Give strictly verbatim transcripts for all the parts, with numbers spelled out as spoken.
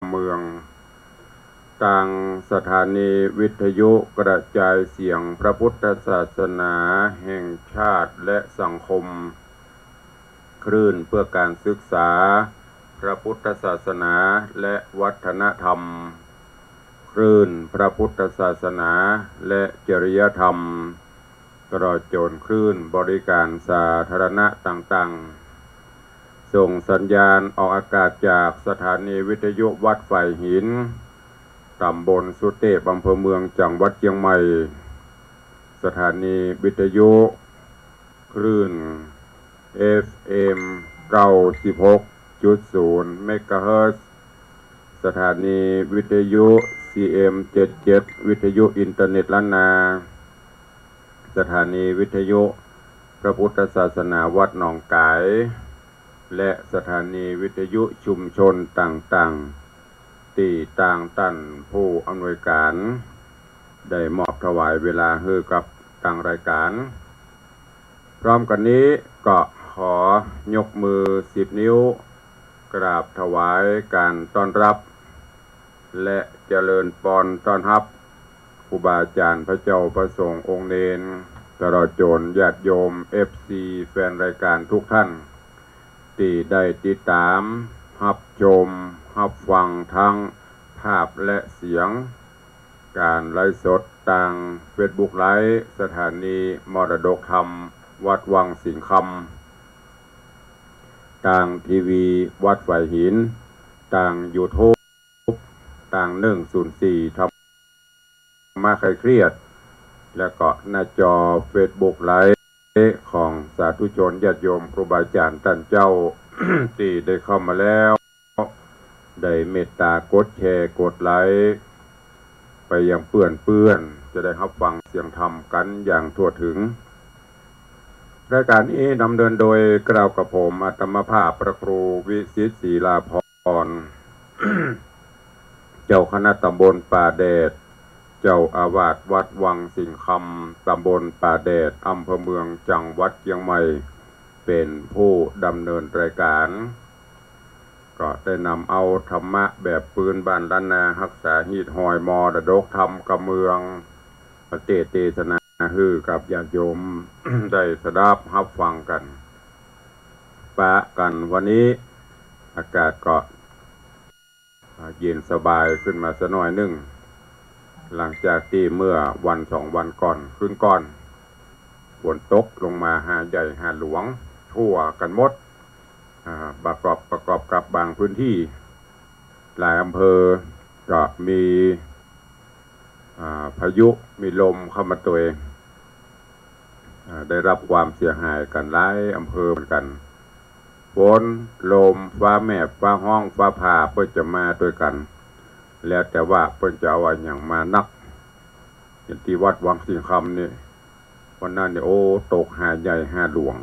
ำเมือง ตางสถานีวิทยุกระจายเสียงพระพุทธศาสนาแห่งชาติและสังคม คลื่นเพื่อการศึกษาพระพุทธศาสนาและวัฒนธรรม คลื่นพระพุทธศาสนาและจริยธรรม ตลอดจนคลื่นบริการสาธารณะต่างๆ ส่งสัญญาณออกอากาศจากสถานีวิทยุวัดฝายหิน ตำบลสุเตพ อำเภอเมือง จังหวัดเจียงใหม่ สถานีวิทยุคลื่น เอฟเอ็ม เก้าสิบหกจุดศูนย์ เมกะเฮิรตซ์ สถานีวิทยุ ซีเอ็ม เจ็ดเจ็ด วิทยุอินเทอร์เน็ตล้านนา สถานีวิทยุพระพุทธศาสนาวัดหนองก๋าย และสถานีวิทยุชุมชนต่างๆ ตี้ตางต้านผู้อำนวยการ ได้มอบถวายเวลาหื้อกับตางรายการ พร้อมกั๋นนี้ก็ขอยกมือสิบนิ้ว กราบถวายการต้อนรับ และเจริญปอนต้อนฮับ ครูบาอาจ๋ารย์ พระเจ้าพระสงฆ์องค์เณร ตลอดจนญาติโยม เอฟซี แฟนรายการทุกท่าน ตี้ได้ติดต๋าม ฮับชม ฮับฟังทั้งภาพและเสียง ก๋านไลฟ์สดตางเฟซบุ๊กไลฟ์ สถานีมรดกธรรมวัดวังสิงห์คำ ตางทีวีวัดฝายหิน ตางยูทูบ ตางหนึ่งศูนย์สี่ ธรรมะคลายเครียด และก็หน้าจอเฟซบุ๊กไลฟ์ของสาธุชนญาติโยมครูบาอาจ๋ารย์ต้านเจ้า ตี้ได้เข้ามาแล้ว ได้เมตต๋ากดแชร์กดไลค์ ไปยังเปื้อนๆ จะได้ฮับฟังเสียงธรรมกั๋นอย่างทั่วถึง รายการนี้ดำเนินโดยเกล้ากระผมอาตมาภาพพระครูวิสิทธิ์ ศรีลาภรณ์ เจ้าคณะตำบลป่าแดด เจ้าอาวาสวัดวังสิงห์คำ ตำบลป่าแดด อำเภอเมือง จังหวัดเจียงใหม่ เป๋นผู้ดำเนินรายการ ก็ได้นำเอาธรรมะแบบปื้นบ้านล้านนา ฮักษาฮีตฮอยมรดกธรรมกำเมือง มาเตสน์เตสนาหื้อกับญาติโยม ได้สดับฮับฟังกั๋น ปะกั๋นวันนี้ อากาศก็ อ่า เย็นสบายขึ้นมาสักหน่อยนึ่ง หลังจากตี้เมื่อวันสองวันก่อน คืนก่อน ฝนตกลงมาหาใหญ่หาหลวงทั่วกั๋นหมด อ่า ประกอบ ประกอบกับบางพื้นตี้ หลายอำเภอก็มี อ่า พายุ มีลมเข้ามาตวย อ่า ได้รับความเสียหายกั๋นหลายอำเภอเหมือนกั๋น ฝน ลม ฟ้าแมบ ฟ้าฮ้อง ฟ้าผ่า เปิ้นจะมาตวยกั๋น แล้วแต่ว่าเปิ้นจะเอาอะหยังมานัก อย่างตี้วัดวังสิงห์คำนี่ วันนั้นนี่ โอ้ ตกหาใหญ่หาหลวง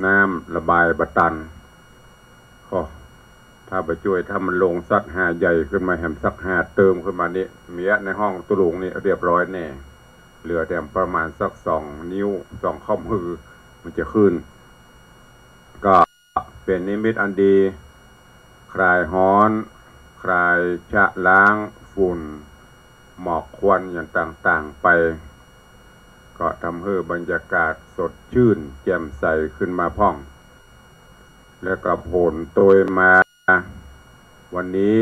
น้ำระบายบ่ตัน ก็ ถ้าบ่จ้วย ถ้ามันลงซักหาใหญ่ขึ้นมาแหม ซักหาเติมขึ้นมานี่ เมียในห้องตุ๊ลุงนี่เรียบร้อยแน่ เหลือแต่ประมาณสักสองนิ้ว สองข้อมือ มันจะขึ้น ก็เป๋นนิมิตอันดี คลายฮ้อน คลายชะล้างฝุ่น หมอกควันอย่างต่างๆ ไป ก็ทำหื้อบรรยากาศสดชื่นแจ่มใสขึ้นมาพ่อง แล้วก็ผลตวยมาวันนี้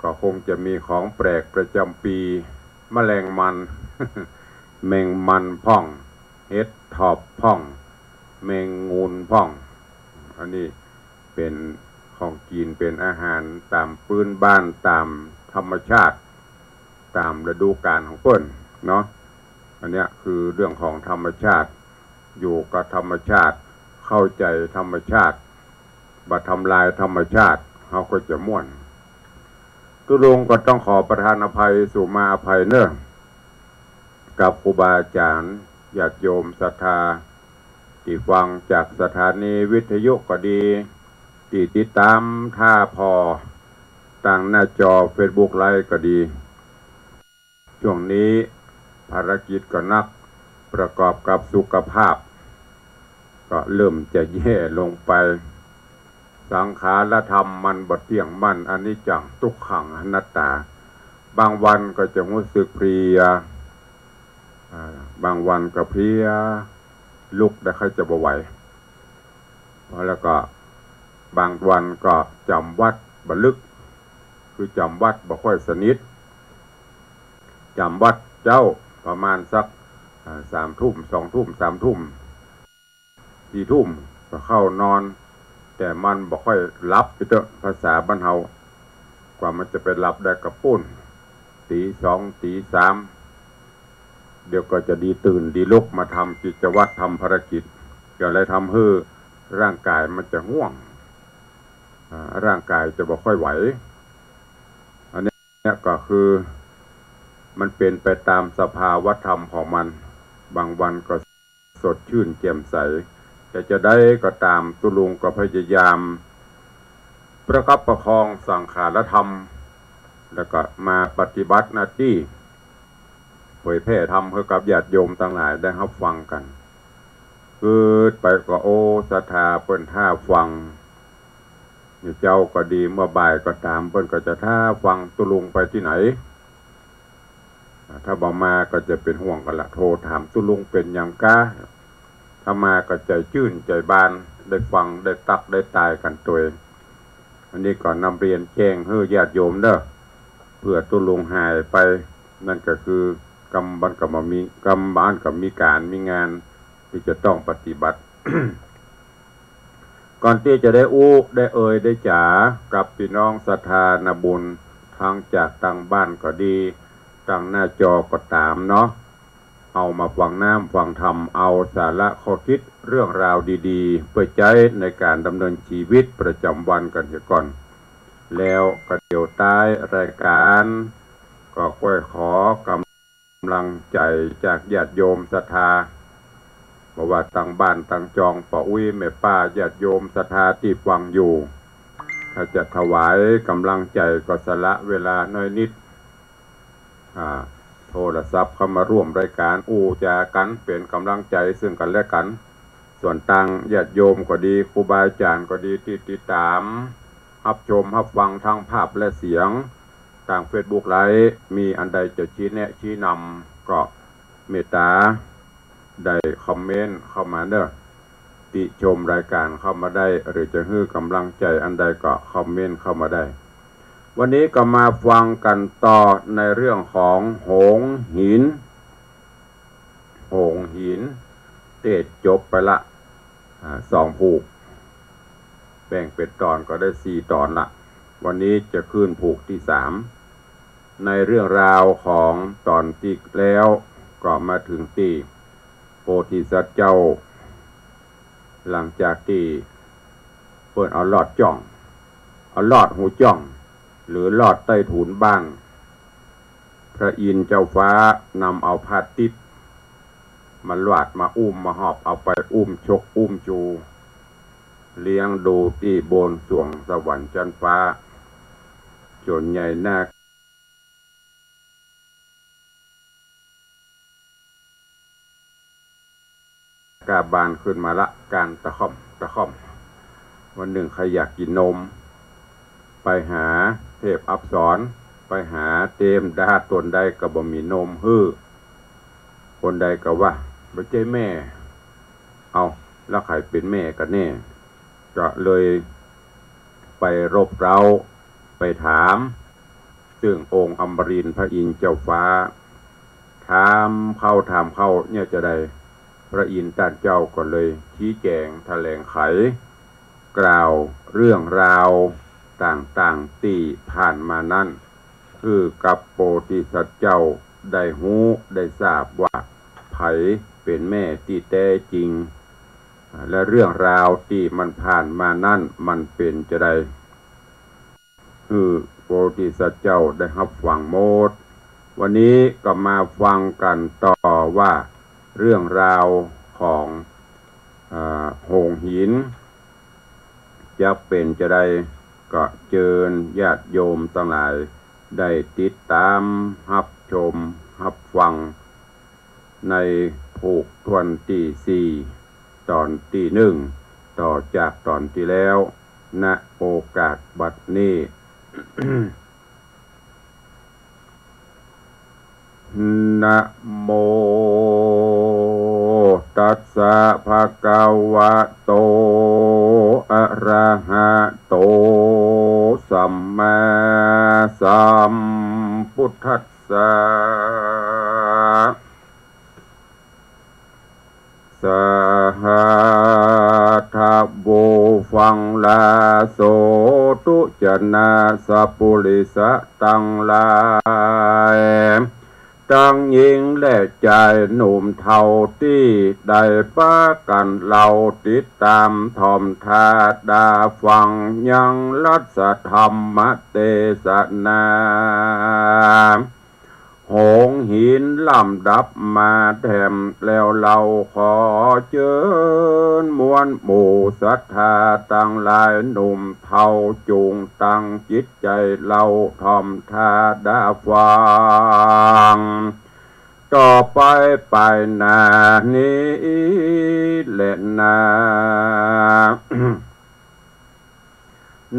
ก็คงจะมีของแปลกประจำปี แมลงมัน แมงมันพ่อง เห็ดถอบพ่อง แมงงูนพ่อง อันนี้เป๋นของกิ๋น เป๋นอาหารต๋ามปื้นบ้าน ต๋ามธรรมชาติ ต๋ามฤดูกาลของเปิ้นเนาะ อันเนี้ยคือเรื่องของธรรมชาติ อยู่กับธรรมชาติ เข้าใจ๋ธรรมชาติ บ่ทำลายธรรมชาติ เฮาก็จะม่วน ตุ๊ลุงก็ต้องขอประทานอภัย สุมาอภัยเน่อ กับครูบาอาจ๋ารย์ ญาติโยมศรัทธา ตี้ฟังจากสถานีวิทยุก็ดี ตี้ติดต๋ามถ้าผ่อตางหน้าจอเฟซบุ๊กไลฟ์ก็ดี ช่วงนี้ภารกิจก็หนัก ประกอบกับสุขภาพ ก็เริ่มจะแย่ลงไป สังขารธรรมมันบ่เตี้ยง มันอนิจจัง ทุกขัง อนัตตา บางวันก็จะฮู้สึกเพลีย อ่า บางวันก็เพลีย ลุกได้ค่อยจะบ่ไหว แล้วก็บางวันก็จ๋ำวัดบ่ลึก คือจ๋ำวัดบ่ค่อยสนิท จ๋ำวัดเจ๊าประมาณสัก อ่า สามทุ่ม สองทุ่ม สามทุ่ม สี่ทุ่มก็เข้านอน แต่มันบ่ค่อยหลับ ไปเต๊อะ ภาษาบ้านเฮา กว่ามันจะไปหลับได้ก็ปู้น ตีสอง ตีสาม เดี๋ยวก็จะดีตื่น ดีลุกมาทำกิจวัตร ทำภารกิจ ก็เลยทำหื้อร่างกายมันจะง่วง อ่า ร่างกายจะบ่ค่อยไหว อันเนี้ยก็คือมันเป๋นไปต๋ามสภาวธรรมของมัน บางวันก็ สดชื่นแจ่มใส แต่จะใดก็ต๋าม ตุ๊ลุงก็พยายามประคับประคองสังขารธรรม แล้วก็มาปฏิบัติหน้าตี้เผยแผ่ธรรมหื้อกับญาติโยมตังหลายได้ฮับฟังกั๋น กึ๊ดไปก็ โอ้ ศรัทธาเปิ้นท่าฟัง เจ๊าก็ดี เมื่อบ่ายก็ต๋าม เปิ้นก็จะท่าฟังตุ๊ลุงไปตี้ไหน ถ้าบ่มาก็จะเป๋นห่วงกั๋นละ โทรถามตุ๊ลุงเป๋นหยังกา ถ้ามาก็ใจ๋จื้นใจ๋บาน ได้ฟัง ได้ตัก ได้ตายกั๋นตวย อันนี้ก็นำเรียนแจ้งหื้อญาติโยมเน่อ เผื่อตุ๊ลุงหายไป นั่นก็คือกำ มันก็บ่มี กำ บ้านก็มีก๋านมีงานตี้จะต้องปฏิบัติ ก่อนตี้จะได้อู้ ได้เอ่ย ได้จ๋ากับปี้น้องศรัทธานาบุญ ตังจากตังบ้านก็ดี ตังหน้าจอก็ต๋ามเนาะ เอามาฟังน้ำฟังธรรม เอาสาระข้อคิดเรื่องราวดีๆ ไปใจ๊ในก๋านดำเนินชีวิตประจ๋ำวันกั๋นเหียก่อน แล้วก็เดี๋ยวต๊ายรายก๋าน ก็ค่อยขอกำ กำลังใจ๋จากญาติโยมศรัทธา บ่ว่าตังบ้านตังจอง ป้ออุ๊ยแม่ป้าญาติโยมศรัทธาตี้ฟังอยู่ ถ้าจะถวายกำลังใจ๋ก็สละเวลาน้อยนิด อ่า โทรศัพท์เข้ามาร่วมรายก๋าน อู้จ๋ากั๋นเป๋นกำลังใจ๋ซึ่งกั๋นและกั๋น ส่วนตังญาติโยมก็ดี ครูบาอาจ๋ารย์ก็ดี ตี้ติดต๋ามฮับชมฮับฟังตังภาพและเสียง ตางเฟซบุ๊กไลฟ์ มีอันใดจะชี้แนะชี้นำก็เมตต๋าได้คอมเมนต์เข้ามาเน่อ ติชมรายก๋านเข้ามาได้ หรือจะหื้อกำลังใจ๋อันใดก็คอมเมนต์เข้ามาได้ วันนี้ก็มาฟังกั๋นต่อในเรื่องของโหงหิน โหงหิน เตศน์จบไปละ อ่า สองผูก แบ่งเป๋นต๋อนก็ได้สี่ต๋อนละ วันนี้จะขึ้นผูกตี้สาม ในเรื่องราวของต๋อนตี้แล้ว ก็มาเถิงตี้โพธิสัตว์เจ้า หลังจากตี้เปิ้นเอาลอดจ้อง เอาลอดฮูจ้อง หรือลอดใต้ถูนบ้าน พระอินทร์เจ้าฟ้านำเอาผ้าติ๊บมาลาด มาอุ้ม มาหอบเอาไป อุ้มชกอุ้มชู เลี้ยงดูตี้บนสวงสวรรค์จั๊นฟ้า จ๋นใหญ่นาค ก้าบานขึ้นมาละ ก๋านตะค่อม ตะค่อม วันนึ่งใผอยากกิ๋นนม ไปหาเทพอัปสร ไปหาเต๋มดา ต๋นใดก็บ่มีนมหื้อ คนใดก็ว่าบ่ใจ้แม่ เอ้า แล้วใผเป๋นแม่กั๋นแน่ ก็เลยไปรบเร้า ไปถาม ซึ่งองค์อมรินทร์พระอินทร์เจ้าฟ้า ถามเข้า ถามเข้า เนี่ยจะใด พระอินทร์ต้านเจ้าก็เลยชี้แจ๋งแถลงไข กล่าวเรื่องราวต่างๆ ตี้ผ่านมานั้น หื้อกับโพธิสัตว์เจ้าได้ฮู้ได้ทราบว่าใผเป๋นแม่ตี้แต๊จริง และเรื่องราวตี้มันผ่านมานั้นมันเป๋นจะใด หื้อโพธิสัตว์เจ้าได้ฮับฟังหมด วันนี้ก็มาฟังกั๋นต่อว่าเรื่องราวของ อ่า โหงหิน จะเป๋นจะใด ก็เจิญญาติโยมตังหลายได้ติดต๋ามฮับชมฮับฟัง ในผูกถ้วนตี้สี่ ต๋อนตี้นึ่ง ต่อจากต๋อนตี้แล้ว ณ โอกาสบัดนี้ นะโม ตัสสะ ภะคะวะโต อะระหะโต สัมมาสัมพุทธัสสะ สาธุ ฟังลาโสธุ จะนาสะปุริสะตังหลาย ตังญิงและจายหนุ่มเฒ่าตี้ได้ปากั๋นเล่าติดต๋ามถ่อมถ้าดาฟังยังรัตถธรรมเตสนา หงส์หินลำดับมาแถม แล้วเฮาขอเจิญมวลหมู่ศรัทธาตังหลายหนุ่มเฒ่า จุ่งตั้งจิตใจ๋เล่าถ่อมถ้าดาฟัง ต่อไปไปหน้านี้แลนา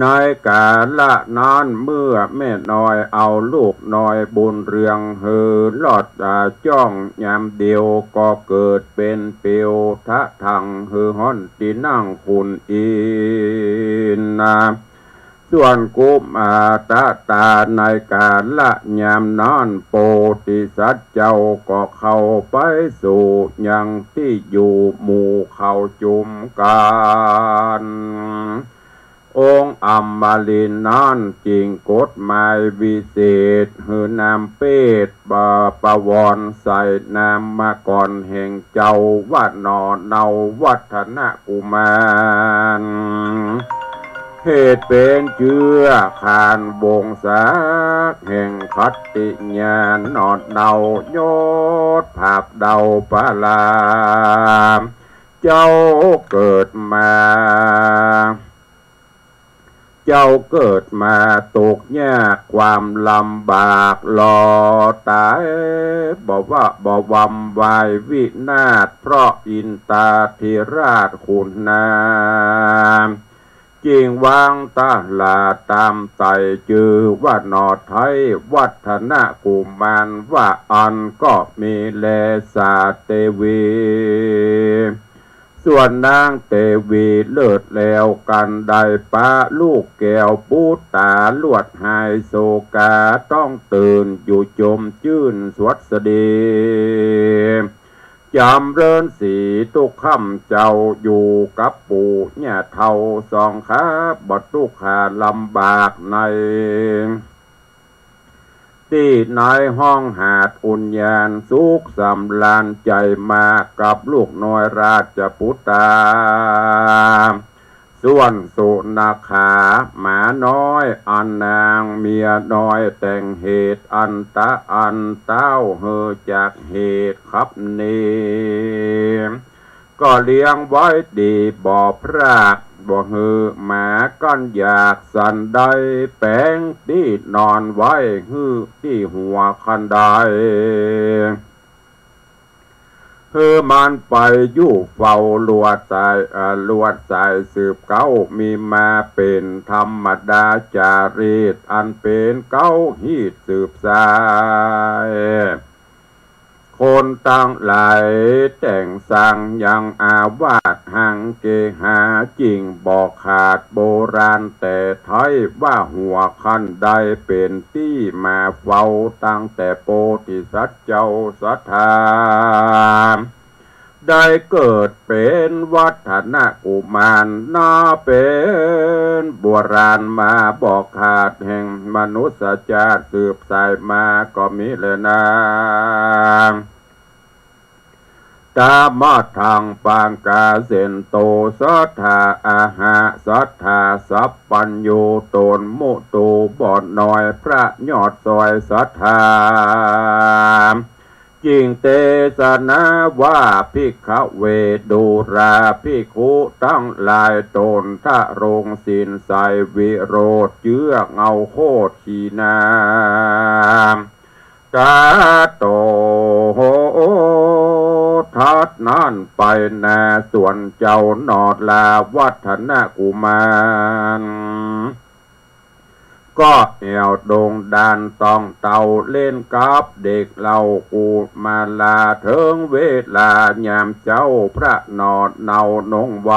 ในกาละนั้นเมื่อแม่น้อยเอาลูกน้อยบุญเรืองหื้อรอดต๋าจ้องยามเดียว ก็เกิดเป๋นเปียวทะทังหื้อฮ้อนตี้นั่งขุนอินทร์นา ส่วนกุมารตะตาในกาละยามนั้น โพธิสัตว์เจ้าก็เข้าไปสู่ยังตี้อยู่หมู่เขาจุมกั๋น องค์อมรินทร์นั้นจึ่งกฎหมายวิเศษ หื้อนามเปต ปะ ปะวรใส่นามกรแห่งเจ้าว่าหน่อเนาวัฒนกุมาร เหตุเป๋นเจื้อขานวงศาแห่งขัตติญาณ หน่อเนายศผาบเดาพระรามเจ้าเกิดมา เจ้าเกิดมาตกยากความลำบาก รอต๋ายบ่ว่าบ่วำวายวินาศ เพราะอินทาธิราชขุนนาง จึ่งวางตลาดต๋ามไต่จื้อว่าหน่อไท้วัฒนกุมาร ว่าอั้นก็มีแลสาเตวี ส่วนนางเตวีเลิศแล้วกั๋นได้ปะลูกแก้วปุตต๋า ลวดหายโศกาต้องตื่นอยู่จมจื้นสวัสดี จ๋ำเริญสีทุกค่ำเจ้าอยู่กับปู่ย่าเฒ่าสองขา บ่ตุ๊กข์ลำบากใน ตี้ในห้องหาดอุญญาณ สุขสำราญใจ๋มากับลูกน้อยราชปุตตา ส่วนสุนัขขาหมาน้อยอันนางเมียน้อยแต่งเหตุอันตะอันเต้าหื้อจากเหตุขับหนี ก็เลี้ยงไว้ดีบ่พราก บ่หื้อหมากั้นอยาก สันได้แป๋งตี้นอนไว้หื้อตี้หัวคันได หื้อมันไปอยู่เฝ้าลวดสาย เอ่อ ลวดสายสืบเก๊า มีมาเป๋นธรรมดาจารีต อันเป๋นเก๊าฮีตสืบสาย คนตังหลายแต่งสร้างยังอาวาสหังเกหา จึ่งบ่ขาดโบราณแต่ไท้ว่าหัวคันไดเป๋นตี้มาเฝ้าตั้งแต่โพธิสัตว์เจ้าศรัทธา ได้เกิดเป๋นวัฒนกุมาร นาเป๋นโบราณมาบ่ขาดแห่งมนุษย์จาติสืบสายมาก็มีแลนา ตามาทังปังกาเสนโต ศรัทธาอาหะ ศรัทธาสัพพัญญู ตนมุตุบ่น้อย พระยอดซอยศรัทธา จึ่งเตสนาว่า ภิกขเว ดูราภิกขุตังหลาย ตนทะโรงศีลใส วิโรธเจื้อเงาโคตรขีนา ตาโต ธร ดนั้นไปนาสวนเจ้าหนอดลาวัฒนกุมาร ก็แอ่วดงดานต้องเต้าเล่นกับเด็กเล่ากุมารา เถิงเวลายามเจ๊าพระหนอดเนาหนงไหว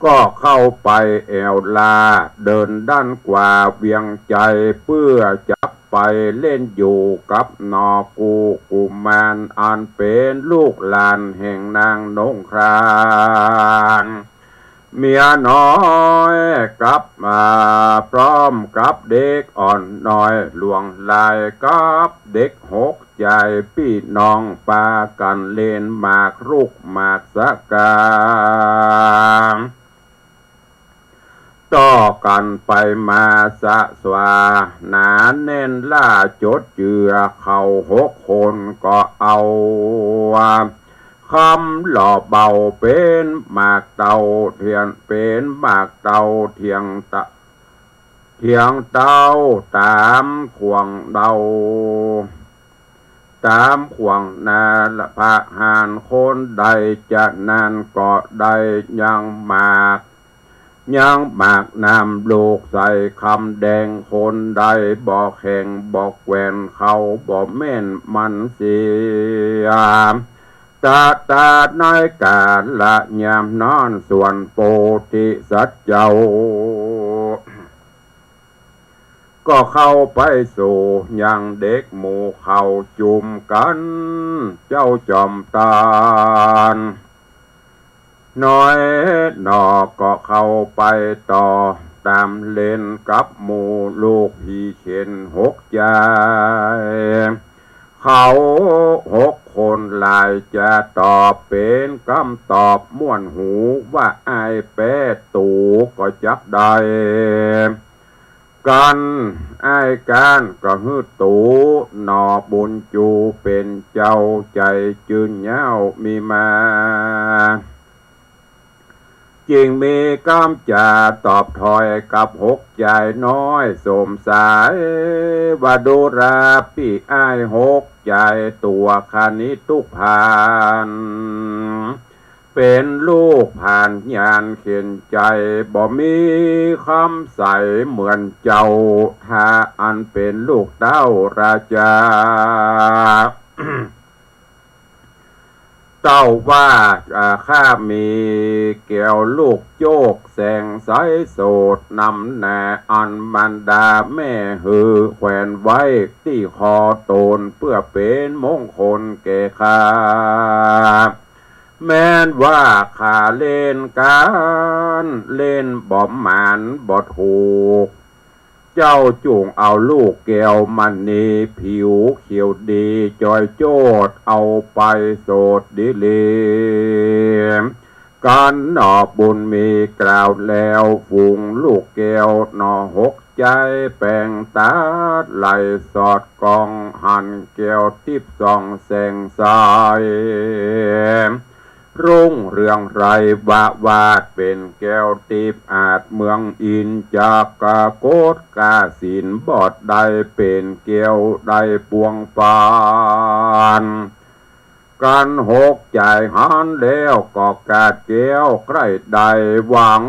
ก็เข้าไปแอ่วลาเดินด้านกว่าเวียงใจ๋ เปื้อจะไปเล่นอยู่กับหนอกู้กุมาร อันเป๋นลูกหลานแห่งนางหนงคราน เมียน้อยกับ อ่า พร้อมกับเด็กอ่อนน้อยหลวงหลายกับเด็กหกใจ๋ ปี้น้องปากั๋นเล่นหมากรุกหมากสะกา ต่อกั๋นไปมาสะสวา หนาแน่นล่าจดเจือ เขาหกคนก็เอา คำหล่อเบาเป๋นหมากเต้าเถียง เป๋นหมากเต้าเถียงตะ เถียงเต้าต๋ามขวางเต้า ต๋ามขวางนาละ พระหานคนใดจะนั้นก็ได้ยังหมาก ยังหมากน้ำลูกใสคำแดง คนใดบ่แข็งบ่แกว่น เขาบ่แม่นมันเสีย ตะตาในกาละยามนั้นสวนโพธิสัตว์เจ้า ก็เข้าไปสู่ยังเด็กหมู่เขาจุมกั๋น เจ้าจอมตาน น้อยหนอก็เข้าไปต่อต๋ามเล่นกับหมู่ลูกผีเข็นหกใจ๋ เขาหกคนหลายจะตอบเป๋นกำตอบม่วนหูว่า อ้ายแป๊ตู่ก็จักได้ กั๋น อ้ายก้านก็หื้อตู่ หนอบุญจูเป๋นเจ้า ใจ๋จืนเย้ามีมา จึงมีกำจ๋าตอบถอยกับหกใจ๋น้อยสมสาย ว่าดูราปี้อ้ายหกใจ๋ ตั๋วข้านี้ตุ๊กผ่าน เป๋นลูกผ่านญาณเข็นใจ๋ บ่มีคำใสเหมือนเจ้า ถ้าอันเป๋นลูกเต้าราชา เต้าว่า อ่า ข้ามีแก้วลูกโจกแสงใสโสดนำหน้า อันมารดาแม่หื้อแขวนไว้ตี้คอต๋น เปื้อเป๋นมงคลแก่ข้า แม้นว่าข้าเล่นก๋านเล่นบ่หมานบ่ถูก เจ้าจุ่งเอาลูกแก้วมณีผิวเขียวดีจอยโจทย์ เอาไปโสดดีหลี กั๋นหนอบุญมีกล่าวแล้ว ฝูงลูกแก้วหนอหกใจ๋ แป๋งต๋าไหลสอดกอง หันแก้วติ๊บส่องแสงใส รุ่งเรืองไรวะวาด เป๋นแก้วติ๊บอาจเมืองอิน จักกะกฏกาสิน บอดได้เป๋นแก้วได้ปวงปาน กั๋นหกใจ๋หันแล้วก็กาดแก้วใคร่ได้ หวัง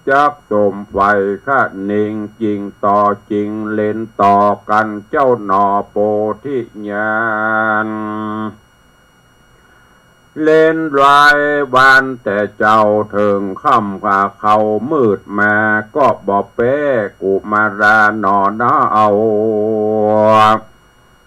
จักสมใฝ่คะนิง จิ่งต่อจิ่งเล่นต่อกั๋น เจ้าหนอโพธิญาณ เล่นหลายวานแต่เจ๊าเถิงค่ำ กาเข้ามืดมาก็บ่แป๊กุมาราหนอนาเอา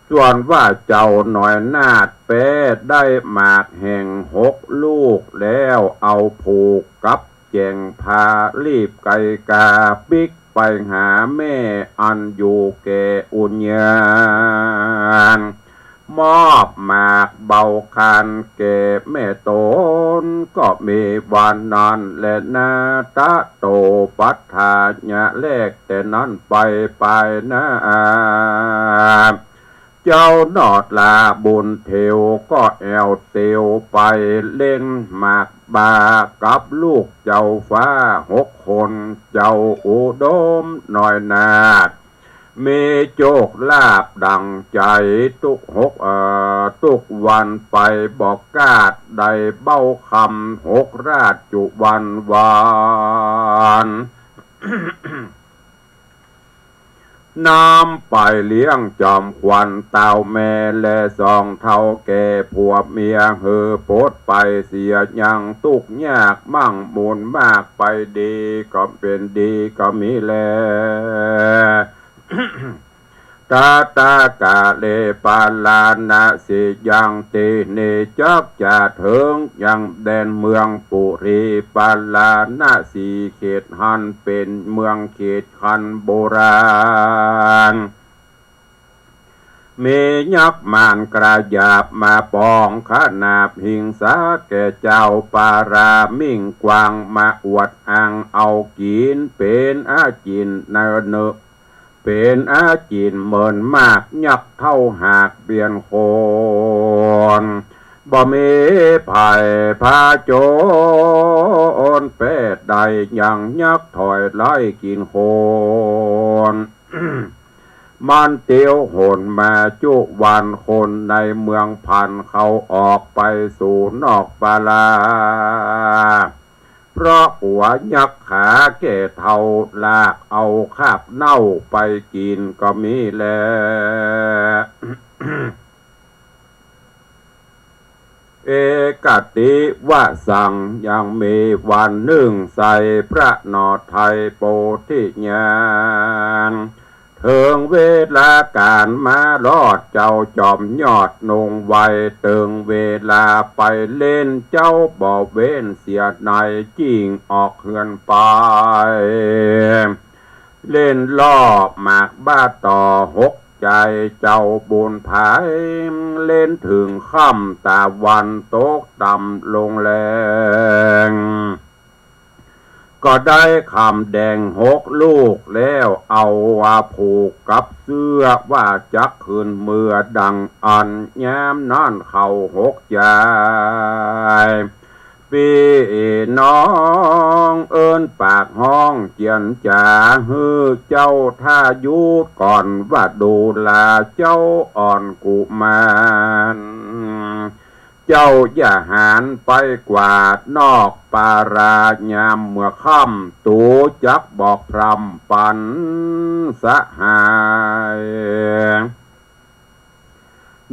ส่วนว่าเจ้าน้อยนาฏแป๊ได้หมากแห้งหกลูกแล้ว เอาผูกกับแจ๋งผ้าลีบไกกาปิ๊กไปหาแม่อันอยู่แก่อุญญาณ มอบหมากเบาคานแก่แม่ต๋น ก็มีวันนั้นแลนา ตะโตปัฏฐายะ แลกแต่นั้นไปปายหน้า เจ้าหนอดลาบุญเถวก็แอ่วเตียวไปเล่นหมากบากับลูกเจ้าฟ้าหกคน เจ้าอุดมน้อยนาฏ มีโจคลาภดั่งใจ๋ตุ๊กหก เอ่อ ตุ๊กวันไป บ่คาดได้เบ้าคำ หกราชจุวันวาน น้ำไปเลี้ยงจอมขวัญเต้าแม่ และสองเฒ่าแก่ผัวเมีย หื้อปดไปเสียยังตุ๊กยาก มั่งมูลมากไปดีก็เป๋นดีก็มีแล ตถาคตะเล ปาราณสียัง ตี้นี้จักจะเถิงยังแดนเมืองปุรี ปาราณสีเขตหั้นเป๋นเมืองเขตคันโบราณ มียักษ์มารกระหยาบมาปองขนาบหิงสาแก่เจ้า ปารามิ่งกว้างมาอวดอ้างเอากิ๋น เป๋นอาจิณเนอะ เป๋นอาจิณเหมินมาก ยักษ์เถ้าหากเบียดคน บ่มีภัยผจญแปดใด ยังยักษ์ถอยไล่กิ๋นคน มันเตียวหนมาจุวัน คนในเมืองพลันเข้าออกไปสู่นอกปารา เพราะกั๋วยักษ์ขาแก่เฒ่า ลากเอาคาบเน่าไปกิ๋นก็มีแล เอกัตถิวสัง ยังมีวันนึ่ง ใส่พระนอไทยโปธิญาณ เถิงเวลาก๋านมารอด เจ้าจอมยอดนงไว เถิงเวลาไปเล่น เจ้าบ่เว้นเสียใน จิ่งออกเฮือนไป เล่นล่อหมากบ้าต่อหกใจ๋ เจ้าบุญภาย เล่นเถิงค่ำตะวันตกต่ำลงแลง ก็ได้คำแดงหกลูกแล้ว เอาว่าผูกกับเสื้อ ว่าจักคืนเมือดังอั้น ยามนั้นเขาหกใจ๋ ปี้น้องเอิ้นปากฮ้องเจียรจ๋า หื้อเจ้าทายุทก่อน ว่าดูแลเจ้าอ่อนกุมาร เจ้าอย่าหาญไปกว่านอกปารายามเมื่อค่ำ ตั๋วจักบอกพร่ำปันสหาย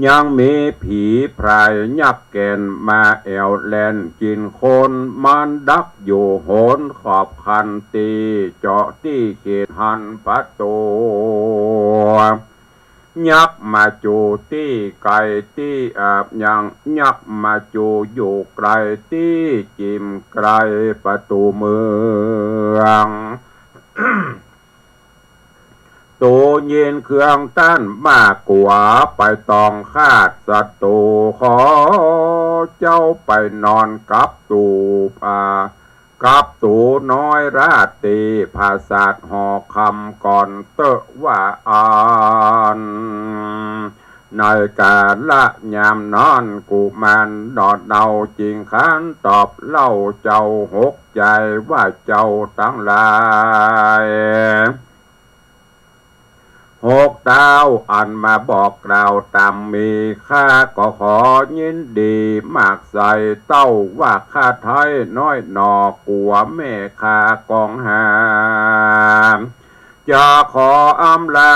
ยังมีผีพรายยักษ์แก่นมาแอ่วแล่นกิ๋นคน มันดักอยู่หนขอบคันตี้ เจาะตี้เขตหั้นประตู ยักษ์มาจูตี้ไก๋ตี้ อ่า ยังยักษ์มาจูอยู่ไก๋ตี้จิ่มไก๋ประตูเมือง ตั๋วยินเครื่องต้านมากกว่า ไปต้องคาดศัตรู ขอเจ้าไปนอนกับตั๋ว อ่า กับตั๋วน้อยราตรี ผาสาทหอคำก่อนเต๊อะว่าอั้น ในกาละยามนั้นกุมารหนอดเนาจึงขานตอบเล่าเจ้าหกใจ๋ว่าเจ้าตังหลาย หกเต้าอันมาบอกกล่าวต๋ามมี ข้าก็ขอยินดีมากใส่ เต้าว่าข้าไท้น้อยหนอกั๋วแม่ข้ากองหา จะขออำลา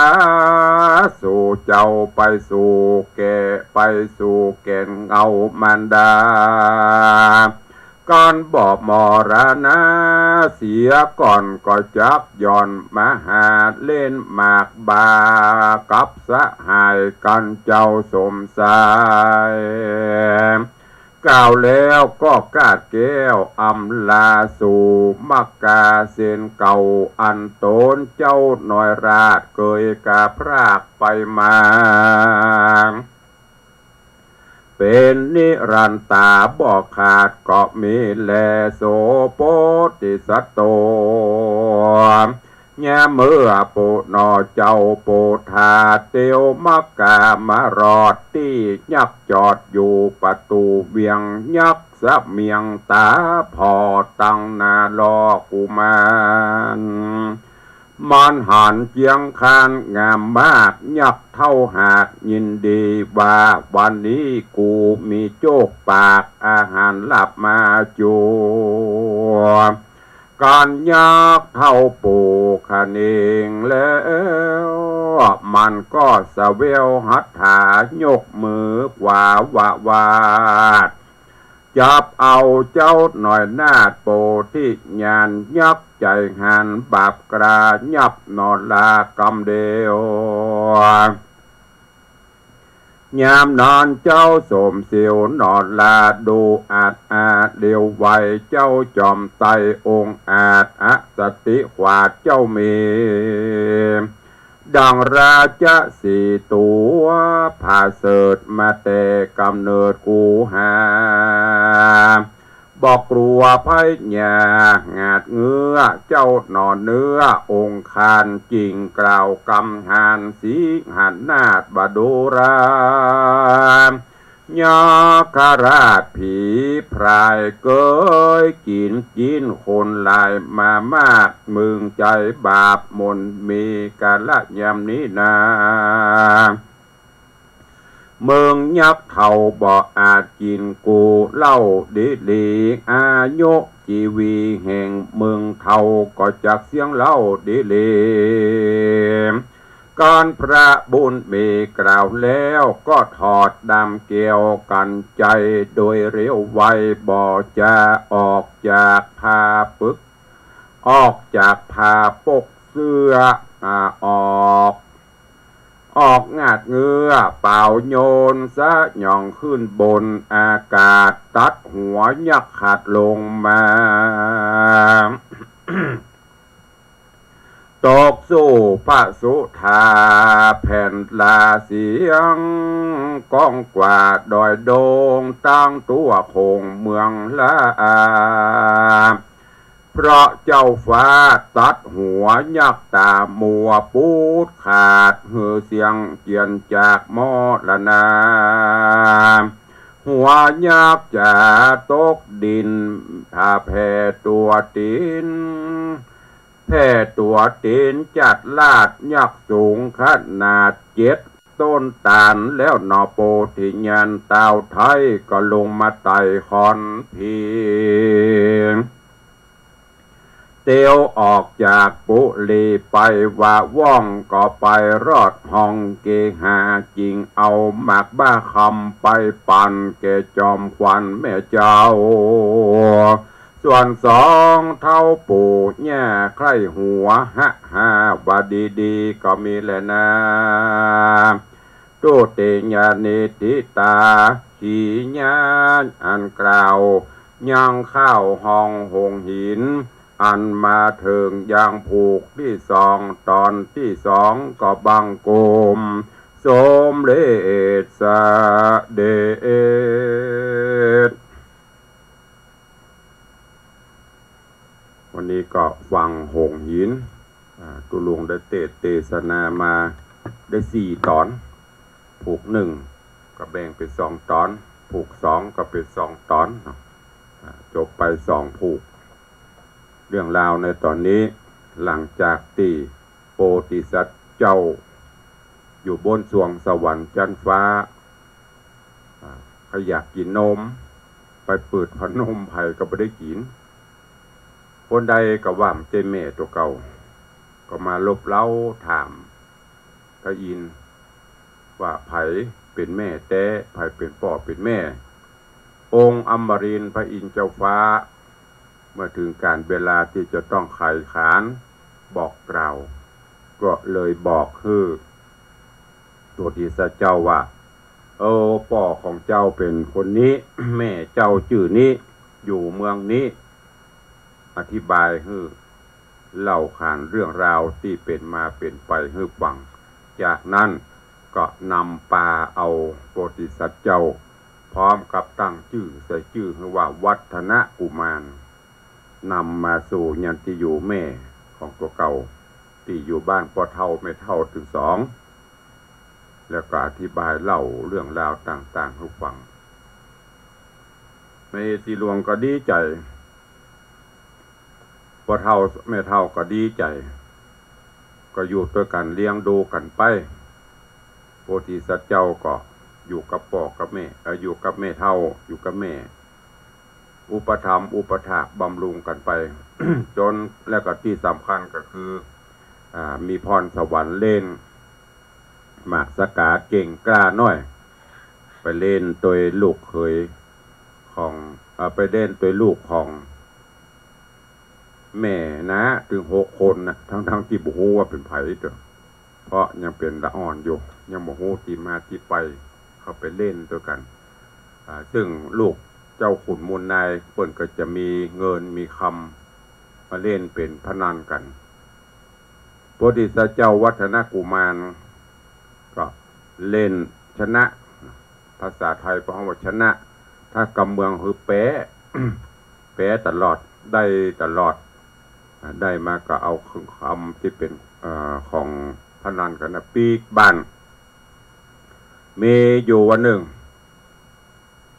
สู่เจ้าไปสู่แก่ ไปสู่แก่นเงามารดา ก่อนบ่มรณะเสียก่อนก็จักย่อนมาหาเล่นหมากบากับสหายกั๋นเจ้าสมชาย กล่าวแล้วก็กาดแก้วอำลาสู่มักกาเส้นเก่า อันต๋นเจ้าน้อยราชเกยกาพรากไปมา เป๋นนิรันตาบ่ขาดก็มีแล โสโพธิสัตโต ยามเมื่อปุหนอเจ้าปุทธา เตียวมักกามารอดตี้ยักษ์จอดอยู่ประตูเวียง ยักษ์เสมียงต๋าผ่อตังหน้าลอกุมาร มันหันเจียงคานงามมาก ยักษ์เฒ่าหากยินดีว่า วันนี้กูมีโจ๊กปาก อาหารลาบมาจั่ว กันยักษ์เฒ่าปู่คะเนงแล้ว มันก็สะแววหัตถายกมือขวาวะวาด จับเอาเจ้าหน่อยนาฏโปธิญาณ ยักษ์ใจ๋หันบาปกรายับหนอลากำเดียว ยามนั้นเจ้าสมเสียวหนอลา ดูอาจอาเดียวไว เจ้าจอมไตรองค์อาจ อสติขวาเจ้ามี ดังราชสีห์ตั๋วผาเสริฐมาแต่ก๋ำเนิดกูหา บ่กลัวพญาหงาดเงื้อ เจ้าหนอเนื้อองคาร จึงกล่าวกำหานสิงหนาฏว่า ดูรา ยักขราชผีพรายเกย กิ๋นจิ๊นคนหลายมามาก มึงใจ๋บาปมนมีกาละยามนี้นา มึงยักษ์เฒ่าบ่อาจกิ๋นกูเหล้าดีหลี อายุจีวีแห่งมึงเฒ่าก็จักเสี้ยงเหล้าดีหลี กันพระบุญมีกล่าวแล้ว ก็ถอดดำแก้วกั๋นใจ๋โดยเร็วไว บ่จะออกจากผ้าปึก ออกจากผ้าปกเสื้อ อ่า ออก ออกหงาดเงื้อ เป๋าโยนสยองขึ้นบนอากาศ ตัดหัวยักษ์ขาดลงมา ตกสู่พระสุธาแผ่นลาเสียงก้องกว่าดอยโดง ตั้งตั๋วโขงเมืองลา เพราะเจ้าฟ้าตัดหัวยักษ์ต๋ามัวปูดขาด หือเสียงเจียนจากมรณา หัวยักษ์จ๋าตกดิน ถ้าแผ่ตั๋วตี๋น แผ่ตั๋วตี๋นจัดลาดยักษ์สูงขนาดเจ็ดต้นตาล แล้วหนอโปธิญาณตาวไท้ ก็ลงมาไต่ขอนผิง เตียวออกจากปุรีไปวาว่อง ก็ไปรอดห้องเกหา จึงเอาหมากบ้าคำไปปั๋นแก่จอมขวัญแม่เจ้า ส่วนสองเฒ่าปู่ย่าใคร่หัวหะหาว่าดีๆ ก็มีแลนา ตุติยนิทธิตา ขีญาณอันกล่าวยังข้าวห้องหงส์หิน อันมาเถิงยังผูกตี้สอง ต๋อนตี้สองก็บังคมสมเร็จเสด็จ วันนี้ก็ฟังหงส์หิน อ่า ตุ๊ลุงได้เตสน์เตสนามาได้สี่ต๋อน ผูกหนึ่งก็แบ่งเป๋นสองต๋อน ผูกสองก็เป๋นสองต๋อนเนาะ อ่า จบไปสองผูก เรื่องราวในต๋อนนี้ หลังจากตี้โปธิสัตว์เจ้า อยู่บนสวงสวรรค์จั๊นฟ้า อ่า ใผอยากกิ๋นนม ไปเปิดผ้านมใผก็บ่ได้กิ๋น คนใดก็ว่าบ่ใจ้แม่ตั๋วเก่า ก็มาลบเล้าถามพระอินทร์ว่าใผเป๋นแม่แต๊ ใผเป๋นป้อเป๋นแม่ องค์อมรินทร์พระอินทร์เจ้าฟ้า เมื่อเถิงก๋าลเวลาตี้จะต้องไขขานบอกกล่าว ก็เลยบอกหื้อโพธิสัตว์เจ้าว่า โอ้ ป้อของเจ้าเป๋นคนนี้ แม่เจ้าจื้อนี้ อยู่เมืองนี้ อธิบายหื้อ เล่าขานเรื่องราวตี้เป๋นมาเป๋นไปหื้อฟัง จากนั้นก็นำปาเอาโพธิสัตว์เจ้า พร้อมกับตั้งจื้อใส่จื้อหื้อว่าวัฒนกุมาร นำมาสู่ยังตี้อยู่แม่ของตั๋วเก่า ตี้อยู่บ้านป้อเฒ่าแม่เฒ่าตึงสอง แล้วก็อธิบายเล่าเรื่องราวต่างๆ หื้อฟัง มเหสีหลวงก็ดีใจ๋ ป้อเฒ่าแม่เฒ่าก็ดีใจ๋ ก็อยู่ตวยกั๋นเลี้ยงดูกั๋นไป โพธิสัตว์เจ้าก็อยู่กับป้อกับแม่ เอ่อ อยู่กับแม่เฒ่า อยู่กับแม่ อุปถัมภ์อุปถากบำรุงกั๋นไป จ๋น แล้วก็ตี้สำคัญก็คือ อ่า มีพรสวรรค์เล่นหมากสะก๋าเก่งกล้าน้อย ไปเล่นตวยลูกเขยของ เอ่อ ไปเล่นตวยลูกของแม่น้าตึงหกคนนะ ตึงๆ ตี้บ่ฮู้ว่าเป๋นใผเต๊อะ เพราะยังเป๋นละอ่อนอยู่ ยังบ่ฮู้ตี้มาตี้ไป เข้าไปเล่นตวยกั๋น อ่า ซึ่งลูกเจ้าขุนมูลนายเปิ้นก็จะมีเงินมีคำมาเล่นเป๋นพนันกั๋น โพธิสัตว์เจ้าวัฒนกุมารก็เล่นชนะ ภาษาไทยเปิ้นฮ้องว่าชนะ ถ้ากำเมืองคือแป๊ แป๊ตลอด ได้ตลอด อ่า ได้มาก็เอาเครื่องคำตี้เป๋น เอ่อ ของพนันกั๋นนะ ปิ๊กบ้าน มีอยู่วันนึ่ง